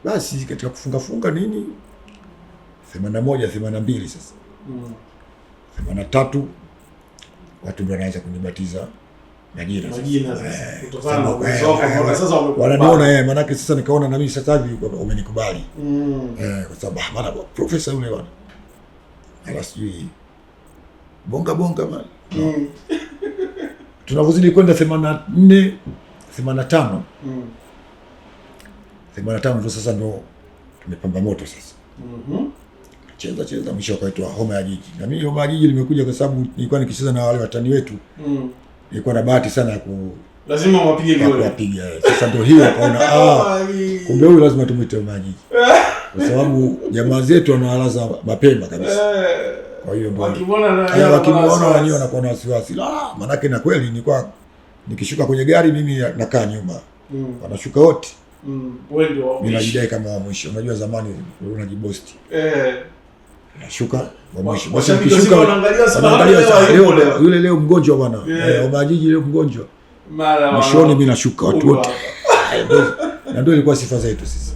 Basi katika kufunga funga nini 81 82 sasa 83 watu ndio wanaanza kunibatiza majina sasa. Majina sasa. Kutokana na Sababu, uwezo wako, mbona sasa wamekubali. Wananiona manake sasa nikaona na mimi sasa hivi umenikubali. Kwa sababu maana profesa yule bwana. Ala sijui bonga bonga bwana. Tunavyozidi kwenda 84 85 85 ndio sasa ndio tumepamba moto sasa. Cheza cheza, mwisho akaitwa Homa ya Jiji. Na mimi Homa ya Jiji limekuja kwa sababu nilikuwa nikicheza na wale watani wetu. Nilikuwa na bahati sana ya Lazima wapige goli. kuwapiga. Sasa ndio hiyo akaona kumbe huyu lazima tumuite Homa ya Jiji. Kwa sababu jamaa zetu wanawalaza mapema kabisa. Kwa hiyo ndio Wakimwona na wakimwona wenyewe wanakuwa na wasiwasi. La, manake na kweli nilikuwa nikishuka kwenye gari mimi nakaa nyuma. Wanashuka wote. Wewe ndio wa Mimi mwisho. najidai kama wa mwisho. Unajua zamani unajibosti. Nashuka wa mwisho. Basi Washabiki wa nikishuka Simba wanaangalia sasa, wanaangalia leo sasa, hayupo leo leo. yule leo mgonjwa bwana. Homa ya Jiji leo mgonjwa. Mara Mwishoni mimi nashuka watu wote. hapa. Na ndio ilikuwa sifa zetu sisi.